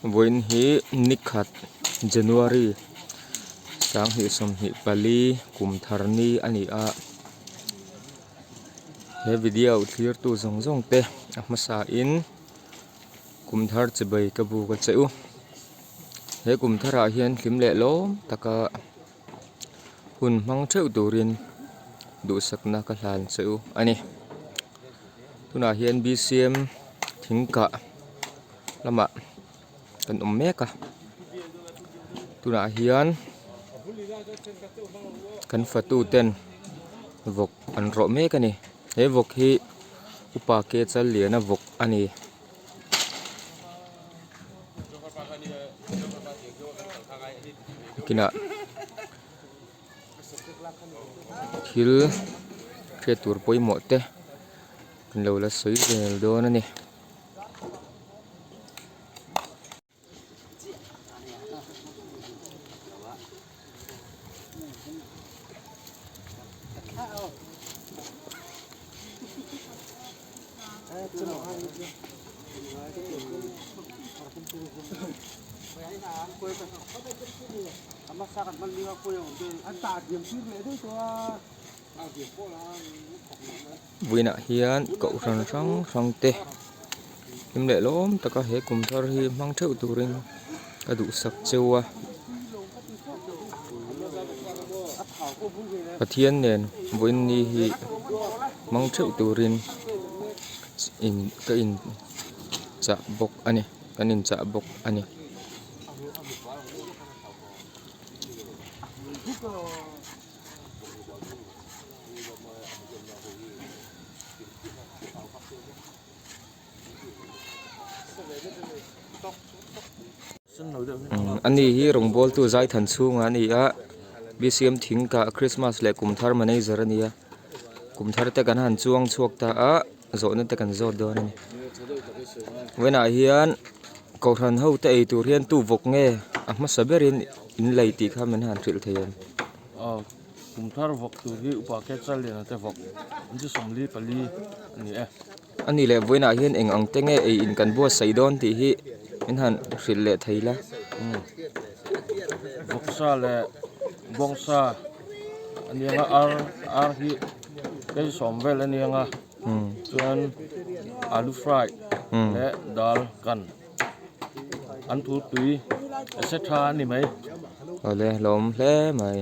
Vawiin hi nikhat January 2024 kum thar ni a ni a he video thlir tu zawng zawng te a hmasa in kum thar chibai ka buk a che u he kum thar ah hian hlim leh lawm taka hun hmang theuh turin duhsakna ka hlan che u a ni tunah hian b c m thing kah lamah kan awm mek a tunah hian kan fatu ten vawk an rawh mek a ni he vawk hi upa ke chal liana vawk a ni. Kinah thil hriat tur pawimawh te kan lo la sawi zel dawn a ni. Vawiinah hian kohhran hrang hrang te hlim leh lawm taka he kum thar hi hmang theuh turin ka duhsak cheu a Pathian nen vawiin ni hi hmang theuh turin in ka in chah bawk a ni kan in chah bawk a ni. Ani hi rawngbawltu Zaithan chhungah a ni a B C M thing kah Christmas leh kum thar manager a ni a kum thar te kan han chuang chhuak ta a zawhna te kan zawt dawn a ni vawiinah hian kohhran ho te ei tur hian tu vawk nge a hmasa berin in lei tih kha min han hrilh thei em. Kum thar vawk tur hi upa Kechal liana te vawk an chu 44 a ni e. A nih leh vawiinah hian eng ang te nge ei in kan buatsaih dawn tih hi min han hrilh leh thei la. Vawksa leh bawngsa a ni ang a, ar ar hi kei sawm vel a ni ang a, chuan alu fry leh dal kan. An thur tui etc a ni mai. Awle hlawm hle mai.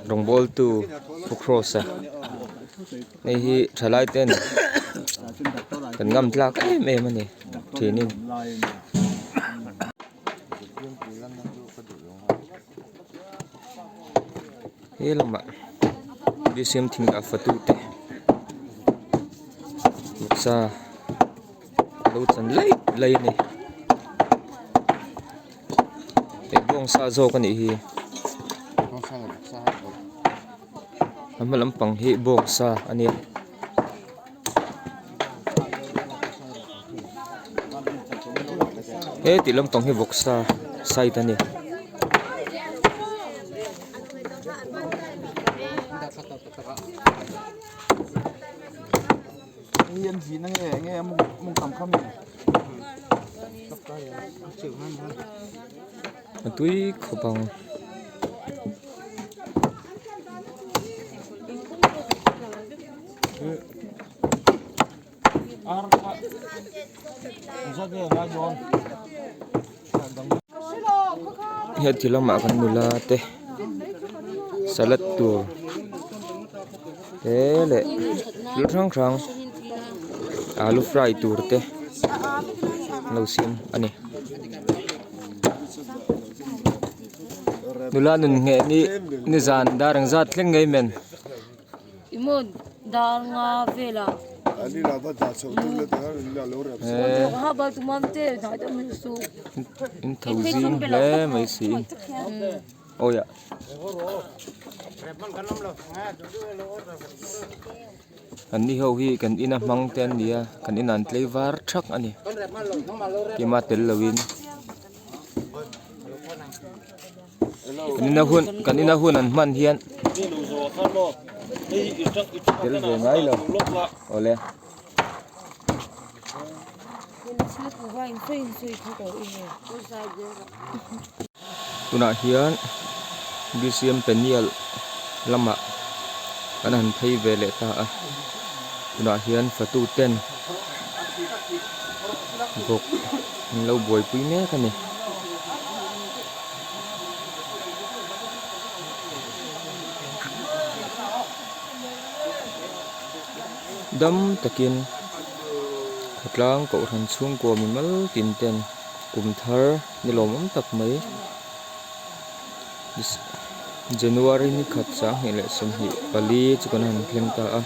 Rawngbawltu Pu Cross a hei hi thalai ten kan ngam tlak em em a ni thinin. He lamah bcm thing dah fatu te vawksa lo chan laih laih a ni hei bawngsa zawk a nih hi a hma lampang hi bawngsa a nia. He tih lampang hi vawksa side a ni. A tui khawp ang. Heti lamah kan nula te salad tur te leh thil hrang hrang alu fry tur te an lo siam a ni. Nula nun ngheh ni nizan dar engzat thleng ngei men. Emaw dar nga velah In tho zing hle mai si awi ah an ni ho hi kan ina hmang te an ni a kan inah an tlei var thak a ni kima tel lovin. Kan ina hun kan ina hun an hman hian tel ve ngai lo awle. Tunah hian BCM Peniel lamah kan han phei ve leh ta a tunah hian fatu ten bawk an lo buaipui mek a ni. Dam takin khawtlang kohhran chhungkua mimal tin ten kum thar ni lawmawm tak mai January ni khat sanghnih leh 24 chu kan han thleng ta a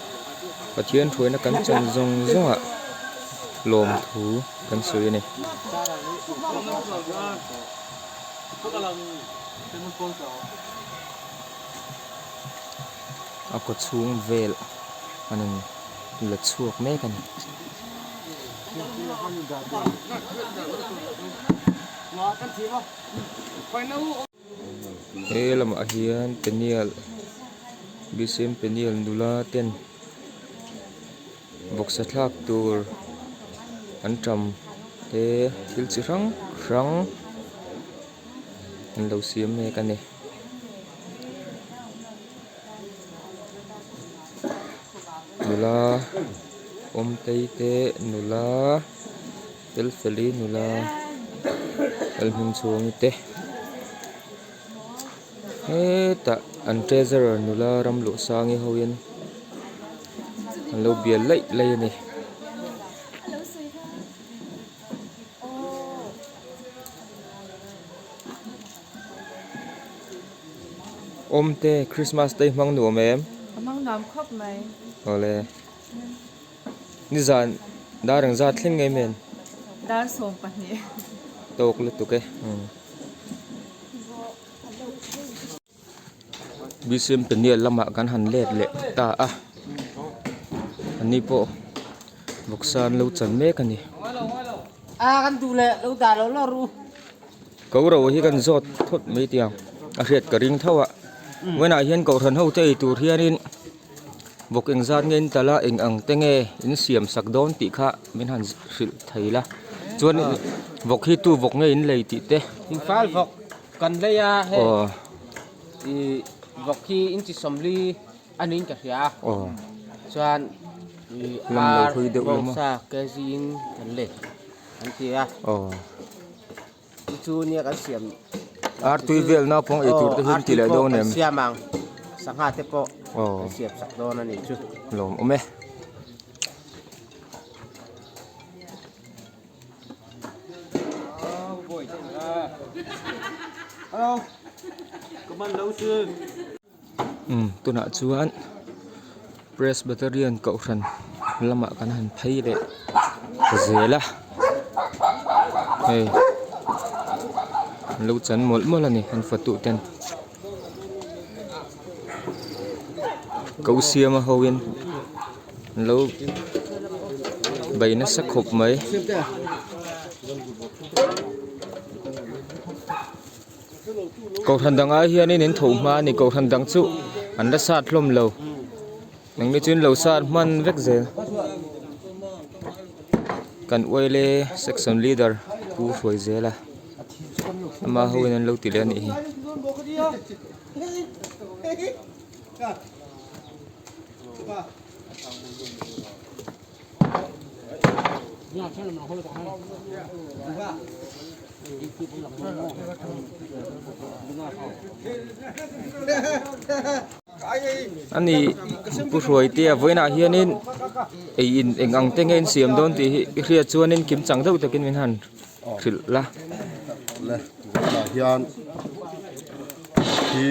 Pathian hruaina kan chan zawng zawng ah lawmthu kan sawi a ni. A kaw chhung vel an in la chhuak mek a ni. He lamah hian peniel bcm peniel nula ten bawksa thlak tur an ṭam te thil chi hrang hrang an lo siam mek a ni. Nula Awmtei te nula Felfeli nula Lalhmingchhuangi te hetah an treasurer nula Ramluhsangi ho in an lo bial laih laih a ni. Awmte Christmas day hmang nuam em? A hmang nuam khawp mai. Awle. Nizan dar eng zat thleng ngei men? Dar 12. Tawk lutuk e. BCM Peniel lamah kan han let leh ta a. Ani pawh vawksa an lo chan mek a ni. Ko ro hi kan zawt thawt mai tiang a hriat ka ring tho a. Vawiinah hian kohhran ho te ei tur hianin vawk eng zat nge in tal a eng ang te nge in siam sak dawn tih kha min han hrilh thei la. Chuan vawk hi tu vawk nge in lei tih te. Thingfal vawk kan lei a hei ih vawk hi inchi sawmli a niin ka hria a chuan ih ar bawngsa kg in kan lei an ti a. Chu nia kan siam ar tui vel naupang ei tur te hian ti leh dawn em kan siam ang sangha te pawh kan siam sak dawn a nih chu lawm awm e umm tunah chuan Presbyterian kohhran lamah kan han phei leh ta zel a hei an lo chan mawlh mawlh a ni an fatu ten ko siama ho in an lo bei nasa khawp mai. Kohhran dang ai hianin in tho hma a ni kohhran dang chu an la sat hlawm lo engmi chu in lo sat hman vek zel kan uaile section leader pu hruai zel a ama ho in an lo ti leh a nih hi. Ani Pu Hruaitea vawiinah hianin ei in eng ang te nge in siam dawn tih hi i hriat chuanin kim chang deuh takin min han hrilh la. Le vawiinah hian hi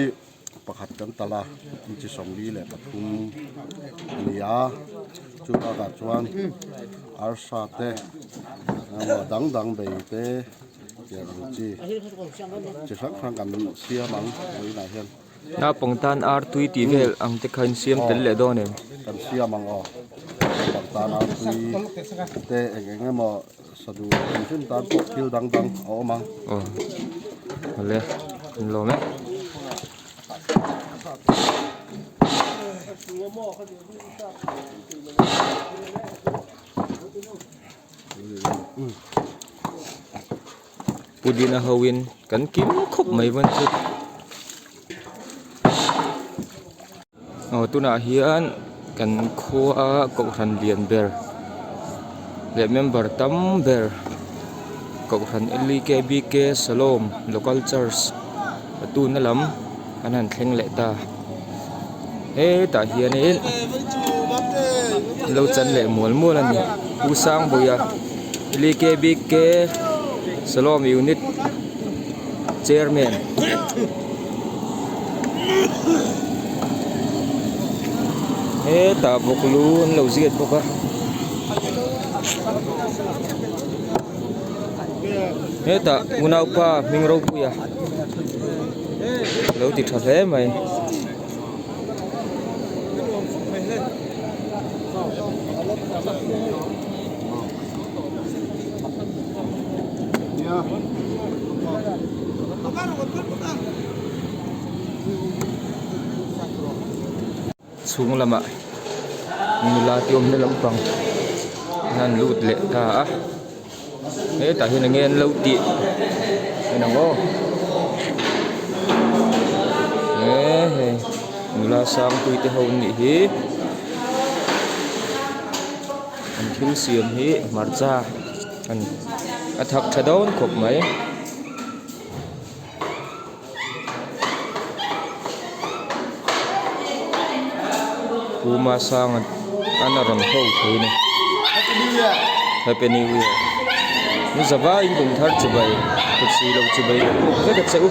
pakhat kan talh a inchi 43 a ni a chu bakah chuan arsa te emaw dang dang bei te tiang ang chi chi hrang hrang kan siam ang vawiinah hian. Naupang tan ar tui tih vel ang te kha in siam tel leh dawn em? Kan siam ang aw naupang tan ar tui te eng eng emaw sadu hrim hrim tan pawh thil dang dang a awm ang. Aw awle an lawm e. Pudina hoin kan kim khawp mai vawn chu. Aw tunah hian kan khua kohhran lian ber leh member tam ber kohhran L E K B K Shalom local church a tuna lam an han thleng leh ta hetah hianin an lo chan leh mual mual a ni Pu Sangbuia L E K B K Shalom unit chairman. Hetah vawk lu an lo ziat bawk a. Hetah unaupa hming ropuia lo ti tha hle mai. Chhung lamah nula te awmna lampang an han lut leh ta a hetah hian enge an lo tih en ang aw e hei nula sangpui te ho an nih hi. An thil siam hi hmarcha a ni a thak tha dawn khawp mai. Pu Masanga an a rawn ho thei a ni Happy New Year ni zavaiin kum thar chibai kut si loh chibai puk vek a che u.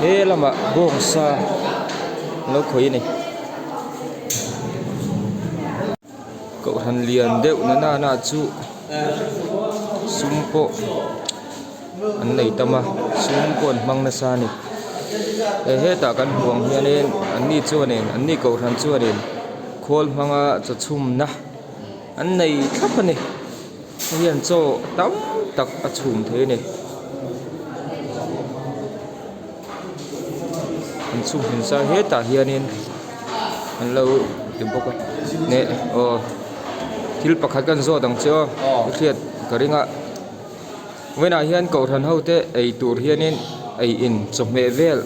He lamah bawngsa an lo khawih a ni. Kohhran lian deuh na nana chu sum pawh an nei tam a sum pawh an hmang nasa a ni he hetah kan hmuh ang hianin an ni chuanin an ni kohhran chuanin khawl hmanga chaw chhumna an nei thlap a ni hei hian chaw tam tak a chhum thei a ni an chhum hmin sa hetah hianin an lo ti bawk a neh aw thil pakhat ka han zawt ang che aw i hriat ka ring a. Vawiinah hian kohhran ho te ei tur hianin ei in chawhmeh vel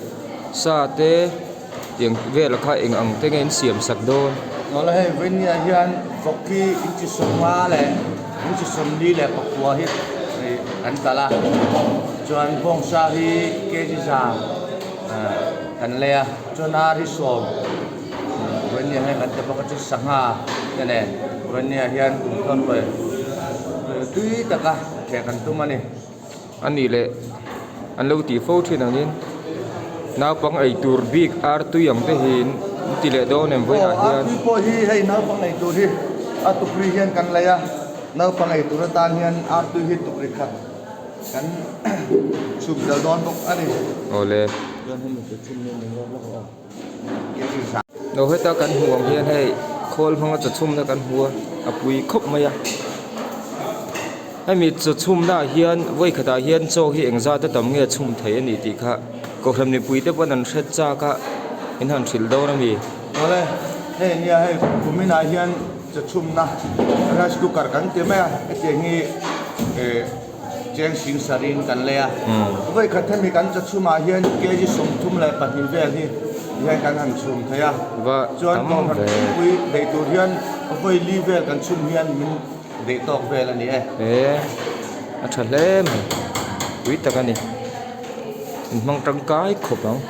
sa te tiang vel kha eng ang te nge in siam sak dawn. Awle hei vawiinniah hian vawk hi inchi sawmnga leh inchi sawmli leh pakua hi kan talh a, chuan bawngsa hi kg za kan lei a, chuan ar hi sawm vawiinniah hian kan ti bawk a chu sangha te nen vawiinniah hian kum thar ruai tui taka. Theh kan tum a ni. A nih leh an lo tih fo thin angin naupang ei tur bik ar tui ang te hi in ti leh dawn em vawiinah hian. Aw ar tui pawh hi hei naupang ei tur hi a tukri hian kan lei a, naupang ei tur atan hian ar tui hi tukri khat kan chhum tel dawn bawk a ni. Awle. Lo heta kan hmuh ang hian hei khawl hmanga chaw chhumna kan hmu a a pui khawp mai a hemi chaw chhumna ah hian vawi khatah hian chaw hi engzat a tam nge chhum thei a ni tih kha kohhran mipui te pawn an hre chak a in han hrilh dawn a mi. Awle hei nia hei kumin ah hian chaw chhumna rice cooker kan ti mai a hetiang hi eh. Cheng sing sarin kan lei a, vawi khat hemi kan chaw chhumah hian kg 32 vel hi hian kan han chhum thei a, chuan kohhran pumpui deih tur hian vawi li vel kan chhum hian min deih tawk vel a ni e. E, a tha hle mai, pui tak a ni, inhmang tangkai khawp ang.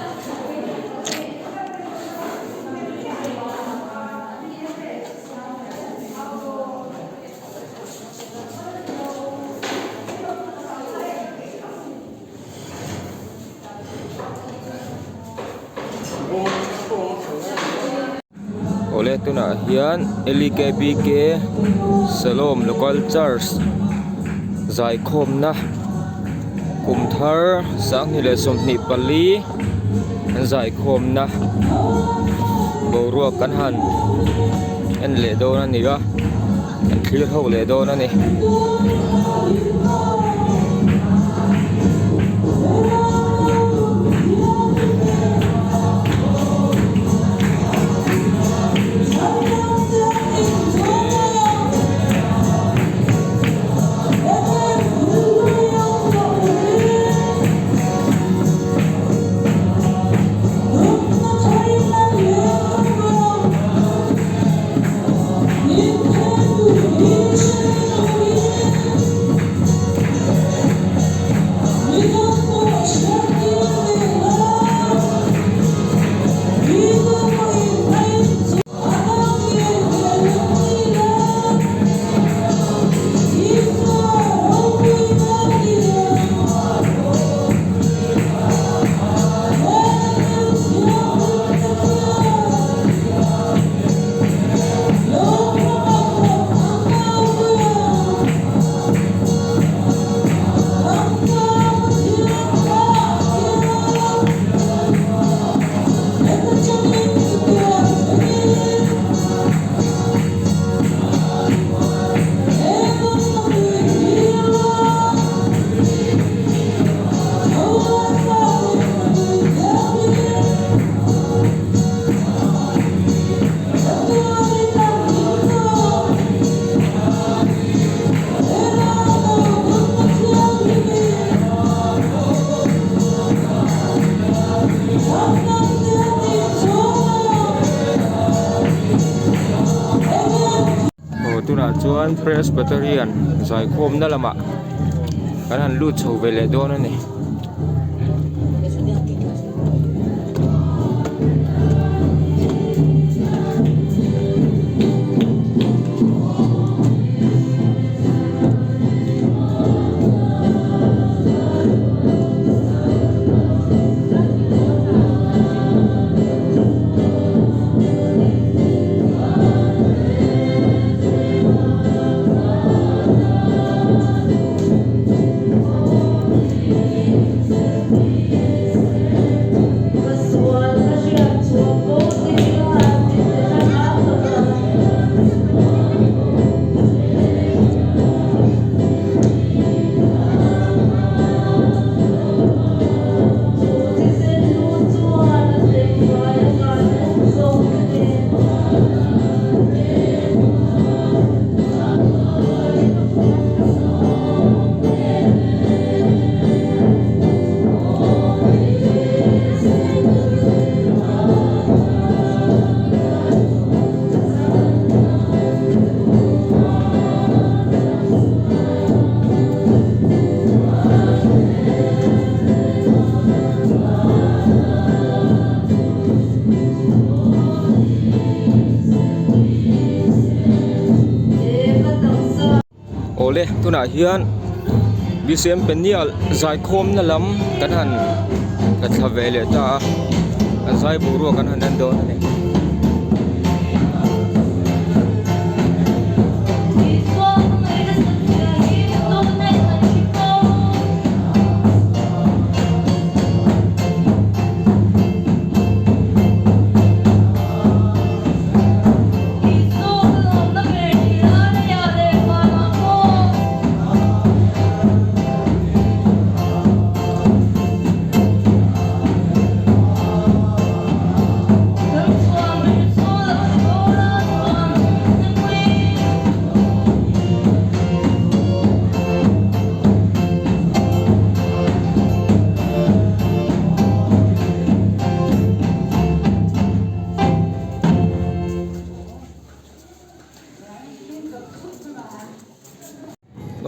Awle tunah hian L E K B K Shalom Local Church zaikhawmna kum thar 2024 an zaikhawmna boruak kan han en leh dawn a ni a. An thlir ho leh dawn a ni. chuan Presbyterian zaikhawmna lamah kan han lut chho ve leh dawn a ni. Awle tunah hian BCM Peniel zaikhawmna lam kan han la thla ve leh ta a an zai boruak an han en dawn a ni.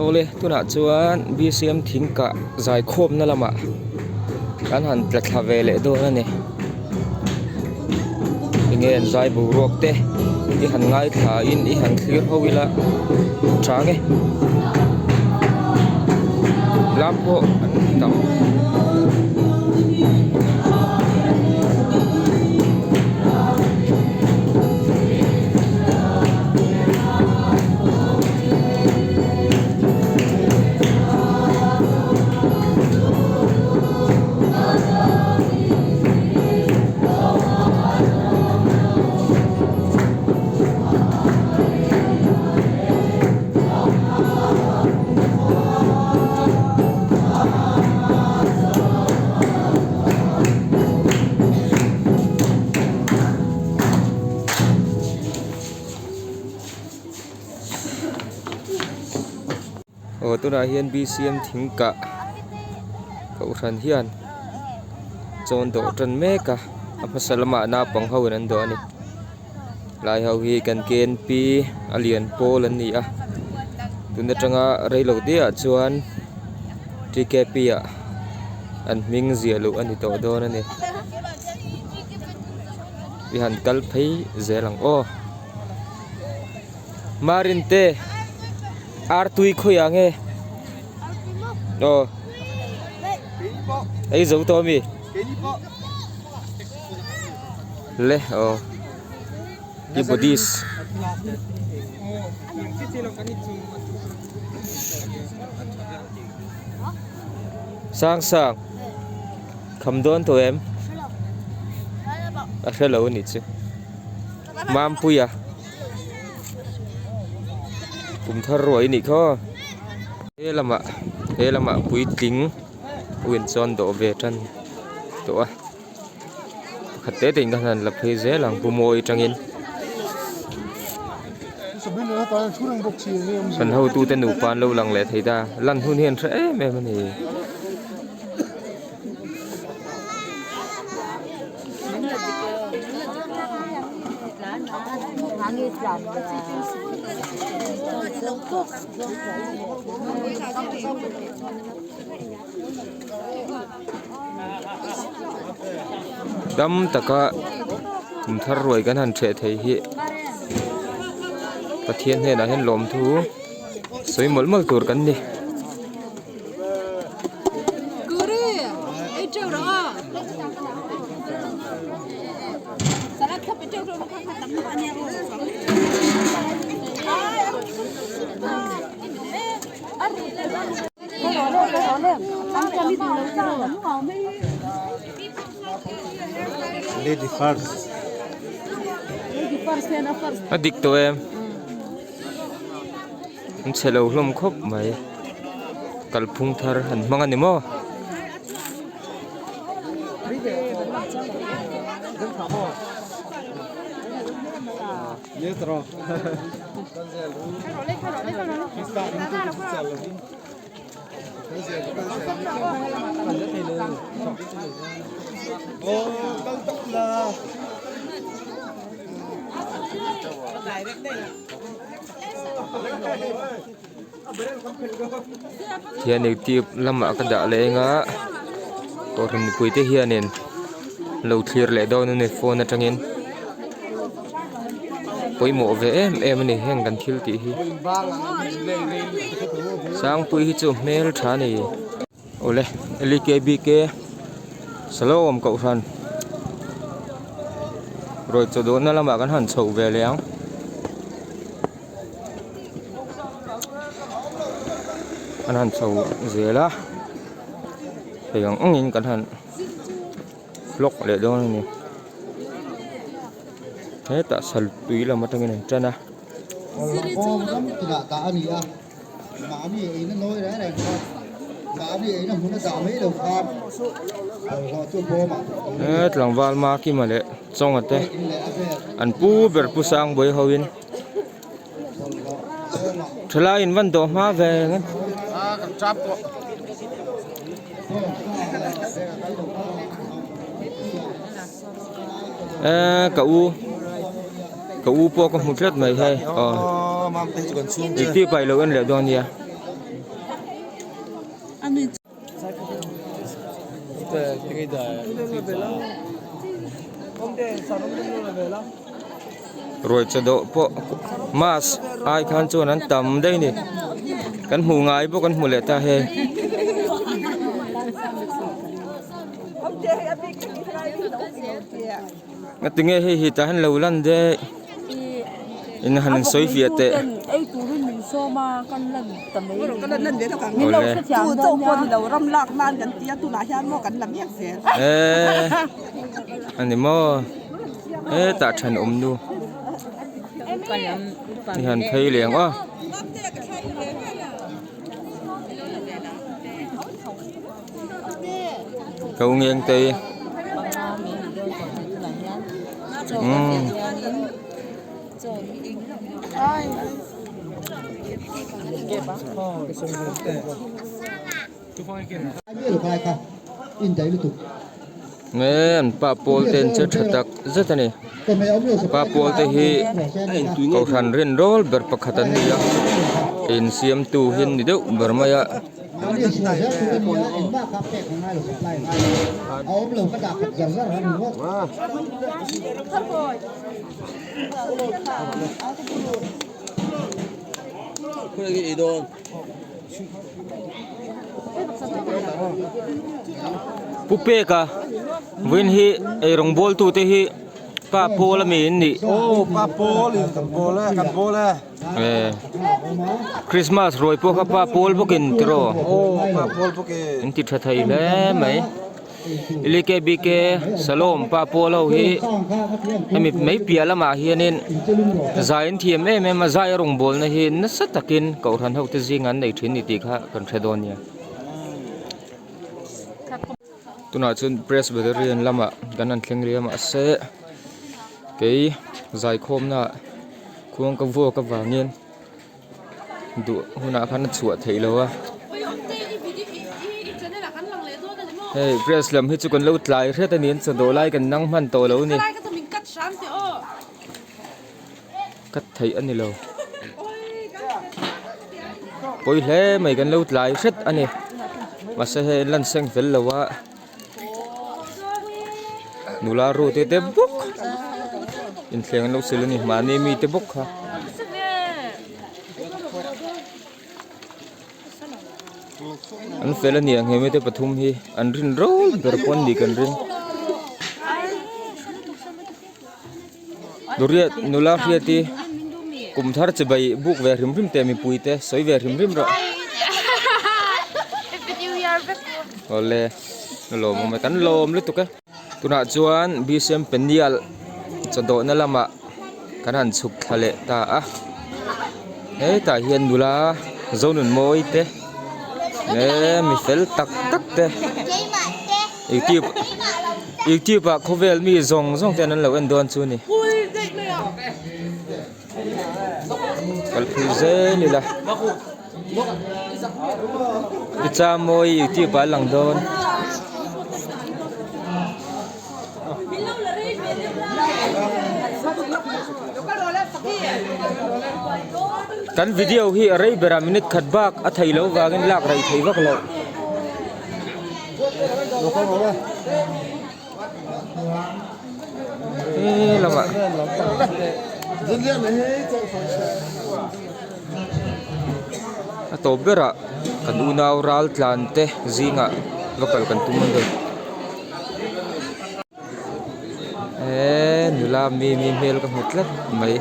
Awle tunah chuan B_C_M thing kah zaikhawmna lamah kan han tla thla ve leh dawn a ni enge an zai boruak te i han ngaithla in i han thlir ho ila tha nge lam pawh an tam. Aw tunah hian B_C_M thing kah kohhran hian chawn dawh tan mek a a hmasa lamah naupang ho in an dawh a ni lai ho hi kan K_N_P a lian pawl an ni a tun atanga reilo te ah chuan T_K_P ah an hming ziah luh a ni tawh dawn a ni i han kal phei zel ang aw. Marinte artui khawiah nge aw ei zo tawh ami le aw i bodies sang sang kham dawn tawh em a hrelo a nih chu. Mampuia kum thar ruai anih khaw he lamah he lamah puitling ho in chuan dawh ve tan tawh a pakhat te te in khan han la phei zel ang pu mawi atangin kan hotute nupa an lo lang leh thei ta lan hun hi an hre em em a ni. Dam taka kum thar ruai kan han ṭheh thei hi Pathian hnenah hian lawmthu sawi mawlh mawlh tur kan ni. Lady first. A dik tawh em? An chhe lo hlawm khawp mai. Kalphung thar an hmang a ni maw? Hian youtube lamah ka dah leh eng a kohhran mipui te hianin lo thlir leh dawn a ni phone atangin pawimawh ve em em a ni heng kan thil tih hi sangpui hi chu hmel tha a ni awle l e k b k salawm kohhran ruai chaw dawhna lamah kan han chhoh ve leh ang. An han chho zel a hei ang angin kan han vlog leh dawn a ni hetah sal tui lam atangin an tan a. He tlangval Makima leh Chawnga te an pu ber Pu Sangbawi ho in. Thalai in van dawh hma ve ang e ka u ka u pawh ka hmu tlat mai hei aw engti pai lo en leh dawn nia. Ruai chaw dawh pawh mask ai khan chuan an tam daih a ni kan hmuh ngai bawk an hmu leh ta hei. Ngatinge hei hi tah hian lo lan daih in han sawi fiah teh. Eee ani maw hetah thenawm nu i han phei leh ang aw. Ko ngeng te umm nge an pa pawl te an che tha tak zet a ni pa pawl te hi kohhran rinrawl ber pakhat an ni a insiamtu hi an ni deuh ber mai a. Pu Peka vawiin hi eirawng bawltu te hi pa pawl ami in nih. Aw pa pawl in kan bawl e kan bawl e. Christmas ruai pawh kha pa pawl bawkin tiraw. Aw pa pawl bawkin. In ti tha thei hle mai. LKBK Salom pa pawl ho hi hemi mai piah lamah hianin zai an thiam em em a zai a rawngbawlna hi nasa takin kohhran ho te zingah an nei thin a ni tih kha kan hre dawn nia. Tunah chuan Presbyterian lamah kan han thleng leh a mahse kei zaikhawmna khuang ka vuak avangin duh hunah khan a chhuah theih loh a hei press lam hi chu kan lo tlai hret a ni an chawdawh lai kan nang hman tawh lo a ni. Cut theih a ni lo. Pawi hle mai kan lo tlai hret a ni. Mahse hei an lan seng fel lo a. Nula ru te te bawk inthleng an lo sil a ni mahni mi te bawk kha. An fel a ni ang hemi te pathum hi an rin rol ber pawh an nih kan ring. Duriat nula hriati kum thar chibai buk ve hrim hrim teh mipui te sawi ve hrim hrim rawh. Awle lawm awm e kan lawm lutuk e. Tunah chuan BCM Peniel chawdawhna lamah kan han chhuk thla leh ta a hetah hian nula Zonunmawi te eh mi fel tak tak te youtube youtube ah khawvel mi zawng zawng ten an lo en dawn chu a ni kal phei zel ila tichamawi youtube ah a lang dawn. Kan video hi a rei berah minute khat bak a thei loh vangin lak rei thei vak loh. He lamah a tawp berah kan unau ral tlan te zingah va kal kan tum a ni. Eee nula mi mi hmel ka hmu tlat mai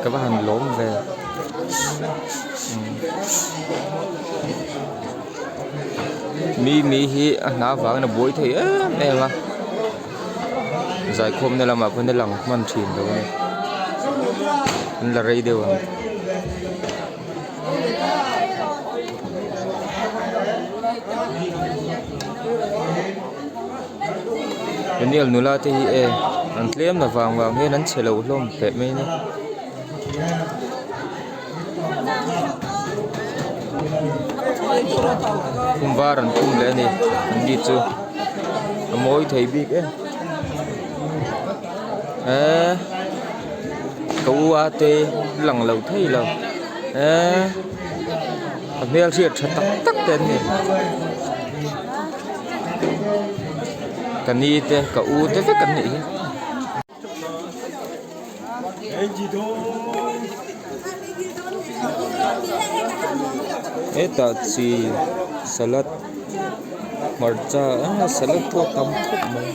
ka va han lawm ve mi mi hi a hna vangin a buai thei em em a zaikhawmna lamah pawn a lang hman thin lo a ni an la rei deuh ang. Daniel nula te hi e an tlem la vang vang hian an che lo hlawm teh mai a ni. Khum var an khum leh a ni an ni chu a mawi thei bik em eee ka u a te lang lo thei lo eee a hmel hriat tha tak tak te an ni. Ka ni te ka u te vek an nih hi. Hetah chi salad hmarcha ah salad pawh a tam khawp mai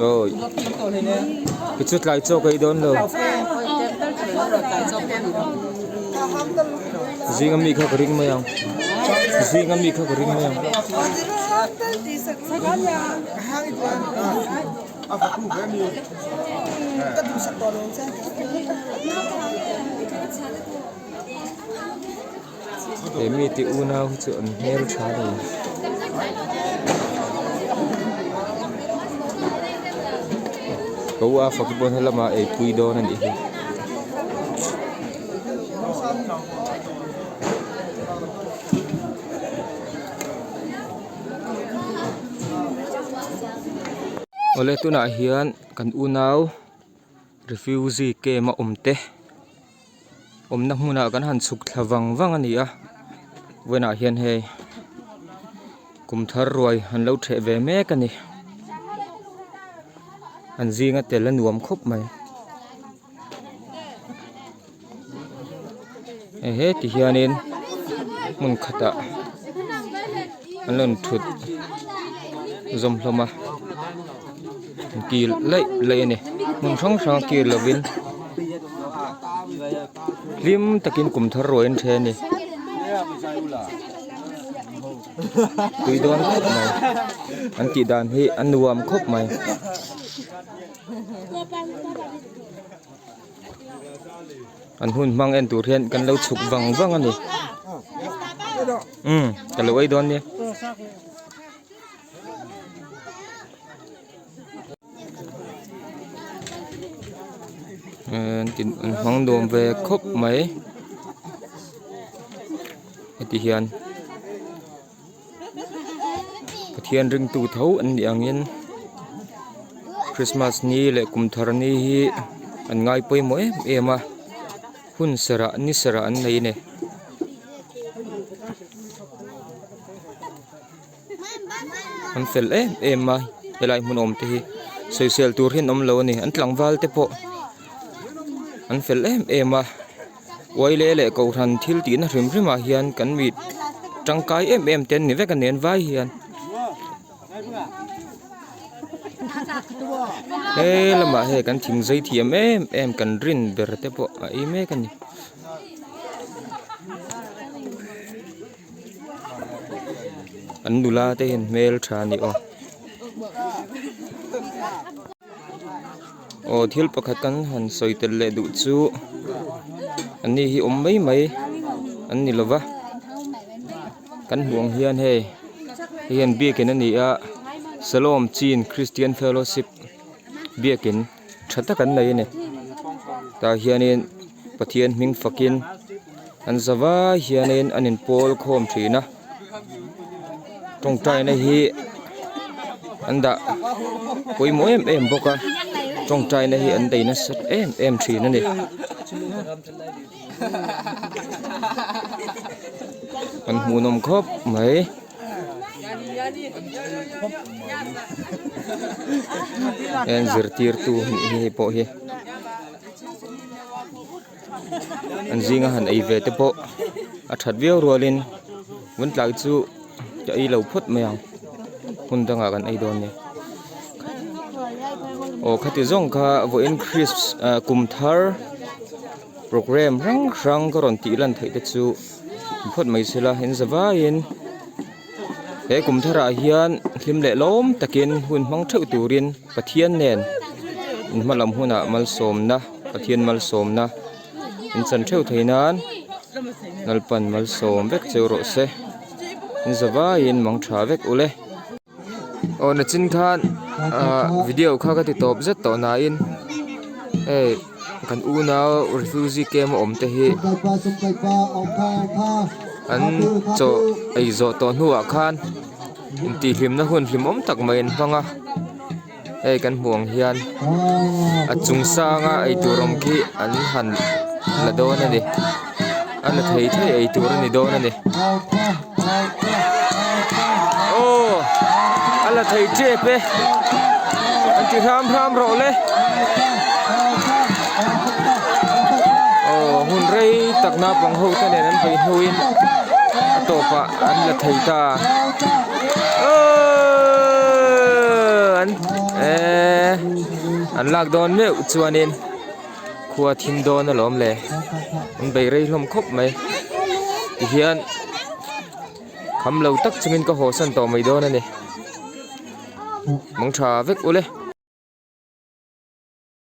awi hi chu tlai chaw ka ei dawn lo zinga mi kha ka ring mai ang zinga mi kha ka ring mai ang. He mite unau hi chu an hmel tha a ni. Ka u a fak pawn helamah eipui dawn a nih hi. Awle tunah hian kan unau refugee camp a awm te. Awmna hmunah kan han chhuk thla vang vang a ni a vawiinah hian hei kum thar ruai an lo ṭheh ve mek a ni an zinga tel a nuam khawp mai ehe ti hianin hmun khatah an rawn ṭhut zawm hlawm a kil laih laih a ni hmun hrang hrang a kil lovin hlim takin kum thar ruai an then a ni tui dawn khawp mai an tih dan hi a nuam khawp mai. An hun hmang en tur hian kan lo chhuk vang vang a ni umm ka lo ei dawn nia. An hmang nuam ve khawp mai heti hian Pathian ringtu tho an nih angin. Christmas ni leh kum thar ni hi an ngai pawimawh em em a hun serh ah ni serh ah an nei a ni. An fel em em a helai hmun awm te hi sawisel tur hi an awm lo a ni an tlangval te pawh an fel em em a uaile leh kohhran thil tihna hrim hrim ah hian kan mi tangkai em em te an ni vek a ni an vai hian he lamah hei kan thing zai thiam em em kan rin ber te pawh a ei mek a ni. An nula te hian hmel tha a ni aw. Aw thil pakhat kan han sawi tel leh duh chu an ni hi awm mai mai an ni lo va kan hmuh ang hian hei hei hian biakin a ni a Salom Chin Christian Fellowship biakin tha tak an nei a ni tah hianin Pathian hming fakin an za vai hianin an inpawl khawm thin a tawngtaina hi an dah pawimawh em em bawk a tawngtaina hi an bei nasa em em thin a ni. An hmuhnawm khawp mai. Heng zirtirtu nih hi hei pawh hi. An zinga han ei ve te pawh a that viau rualin vun tlai chu ka ei lo phawt mai ang hmun dangah kan ei dawn nia aw khati zawng kha vawiin chris ah kum thar programme hrang hrang ka rawn tih lan theih te chu phawt mai sela in za vaiin he kum tharah hian hlim leh lawm takin hun hmang theuh turin Pathian nen in hma lam hunah malsawmna Pathian malsawmna in chan theuh thei nan Lalpan malsawm vek cheu rawh se in za vaiin mang tha vek ule. Aw nachin khan ah video kha ka ti tawp zet tawh nain hei kan unau refugee camp a awm te hi an chaw ei zawh tawh hnuah khan intihhlimna hun hlimawm tak mai an hmang a hei kan hmuh ang hian a chung sanga eitur awm khi an han la dawn a ni a la thei thei eitur a ni dawn a ni aw a la thei tep e an ti hram hram rawh le aw hun rei tak naupang ho te nen an vei hnuin a tawpah an la thei ta aww an eee an lak dawn meuh chuanin khua thim dawn alawm le an bei rei hlawm khawp mai tihian kham lo tak chungin ka haw san tawh mai dawn a ni mangtha vek ule.